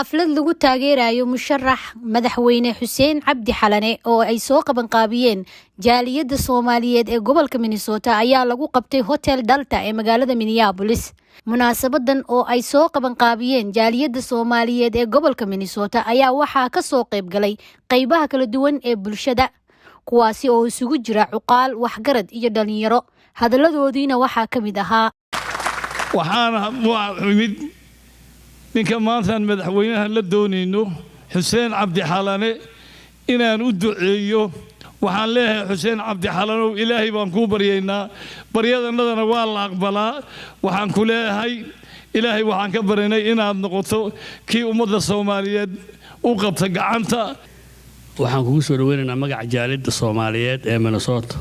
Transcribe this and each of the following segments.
Xaflad lagu taageerayo musharax madaxweyne Xuseen Cabdi Xalane oo ay soo qabanqaabiyeen jaaliyadda Soomaaliyeed ee gobolka Minnesota ayaa lagu qabtay Hotel Delta ee magaalada Minneapolis. Munaasabadan oo ay soo qabanqaabiyeen jaaliyadda Soomaaliyeed ee gobolka Minnesota ayaa waxaa ka soo qayb galay qaybaha kala duwan ee bulshada, kuwaasi oo isugu jira cuqaal, waxgarad iyo dhalinyaro. Hadaladoodiina waxaa ka mid ahaa: Waxaana imid ninka maantaan madaxweynaha la doonayno, Xuseen Cabdi Xalane, inaan u duceeyo. Waxaan leeyahay, Xuseen Cabdi Xalanow, Ilaahay baan kuu baryaynaa, baryadannadana waa la aqbalaa. Waxaan ku leeyahay, Ilaahay waxaan ka barinay inaad noqoto kii ummadda Soomaaliyeed u qabta gacanta. Waxaan kugu soo dhaweynaynaa magaca jaaliyadda Soomaaliyeed ee Minnesota.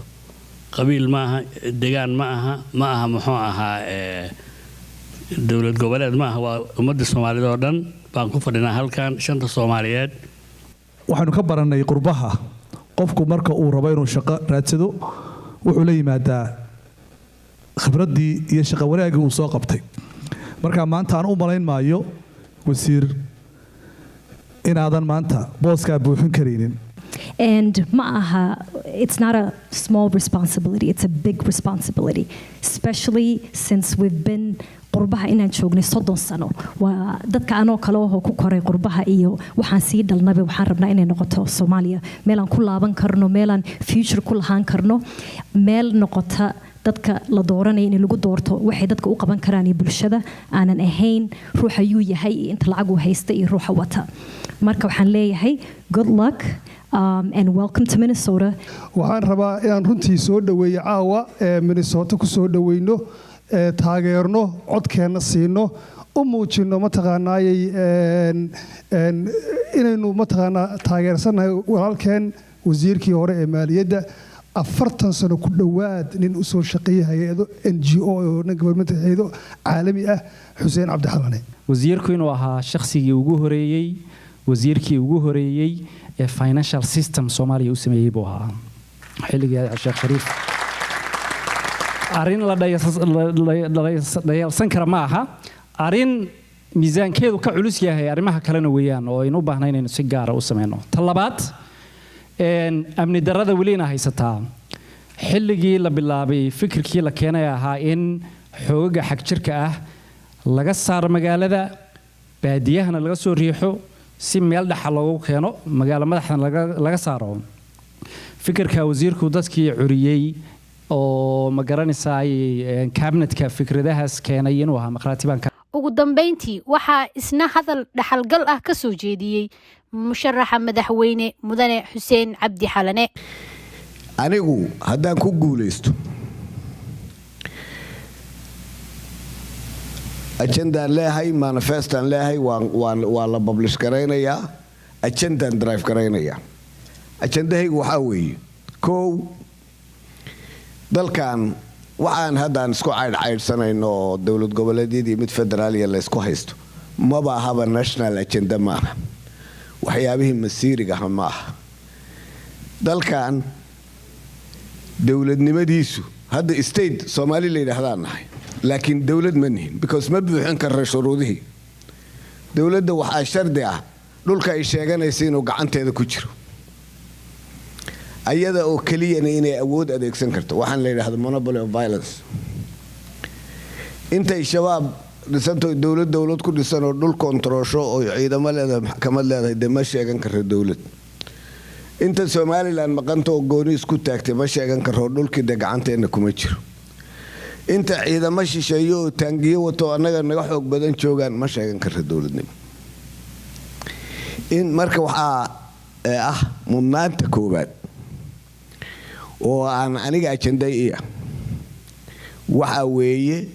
Qabiil ma aha, degaan ma aha, ma aha muxuu ahaa dowlad goboleed ma aha, waa ummadda Soomaaliyeed oo dhan baan ku fadhinaa halkan, shanta Soomaaliyeed. Waxaynu ka barannay qurbaha, qofku marka uu rabo inuu shaqo raadsado wuxuu la yimaadaa khibraddii iyo shaqo wanaaggii uu soo qabtay. Marka maanta aan u malayn maayo, wasiir, inaadan maanta booskaa buuxin karaynin. And ma'aha, it's not a small responsibility, it's a big responsibility, especially since we've been qurbaha inaan joognay 30 sano. Waa dadka anoo kale oo ku koray qurbaha iyo waxaan sii dhalnaba, waxaan rabnaa inay noqoto Soomaaliya meelaan ku laaban karno, meelaan future ku lahaan karno, meel noqota dadka la dooranaya in lagu doorto waxay dadka u qaban karaan iyo bulshada, aanan ahayn ruuxa yuu yahay iyo inta lacag uu haysta iyo ruuxa wata. Marka waxaan leeyahay, good luck and welcome to Minnesota. Waxaan rabaa inaan runtii soo dhoweeyo caawa ee Minnesota ku soo dhoweyno, taageerno, codkeenna siino, u muujino mataqaanaayay inaynu mataqaanaa taageersannahay walaalkeen wasiirkii hore ee maaliyadda, 40 sano ku dhowaad nin usoo shaqeeyay hay-ado NGO oo non government, hay-ado caalami ah, Xuseen Cabdi Xalane. Wasiirku inuu ahaa shakhsigii ugu horeeyey, wasiirkii ugu horeeyey ee financial system Soomaaliya u sameeyey buu ahaa xilligii Sheekh Shariif. Arrin la dhayalsan kara ma aha, arrin miisaankeedu ka culus yahay arrimaha kalena weeyaan oo aynu u baahna inaynu si gaara u sameyno. Ta labaad, amni darrada welina haysataa. Xilligii la bilaabay fikirkii la keenay ahaa in xoogaga xagjirka ah laga saaro magaalada, baadiyahana laga soo riixo si meel dhexa loogu keeno, magaalo madaxdana laga saaro, fikirka wasiirku dadkii curiyey oo ma garanaysaay cabinetka fikradahaas keenay inuu ahaa maqraati baan. Ugu dambeyntii waxaa isna hadal dhaxalgal ah ka soo jeediyey musharaxa madaxweyne, mudane Xuseen Cabdi Xalane. Anigu haddaan ku guulaysto, agendaan leeyahay, manifestaan leeyahay, waa la publish garaynayaa, agendaan drive garaynayaa. Agendahaygu waxaa weeye: kow, dalkan waxaan haddaan isku caydhcaydhsanayno oo dowlad goboleedyadii mid federaaliya laysku haysto maba ahaba, national agenda ma aha, waxyaabihii masiirigaha ma aha. Dalkan dowladnimadiisu hadda state Soomaali la yidhaahdaan nahay, laakiin dowlad ma nihin because ma buuxin karra shuruudihii dowladda. Waxaa shardi ah dhulka ay sheeganaysa inuu gacanteeda ku jiro, ayada oo keliyana inay awood adeegsan karto, waxaan la yidhahdo monopoly of violence. Intay Shabaab dhisanto, dowlad dowlad ku dhisan oo dhul kontaroosho oo ciidamo leedahay, maxkamad leedahay, dee ma sheegan karo dowlad. Inta Somaliland maqanta oo gooni isku taagtay ma sheegan karo, dhulkii dee gacanteenna kuma jiro. Inta ciidamo shisheeyo oo taangiyo wato annaga naga xoog badan joogaan ma sheegan karo dowladnimo. In marka waxaa ah mudnaanta koowaad oo aan aniga ajenday iya waxaa weeye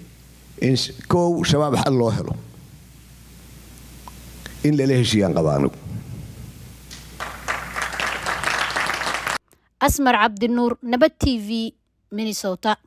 in kow, Shabaab xal loo helo, in lala heshiiyaan qaba anigu. Asmar Cabdinuur, Nabad TV, Minnesota.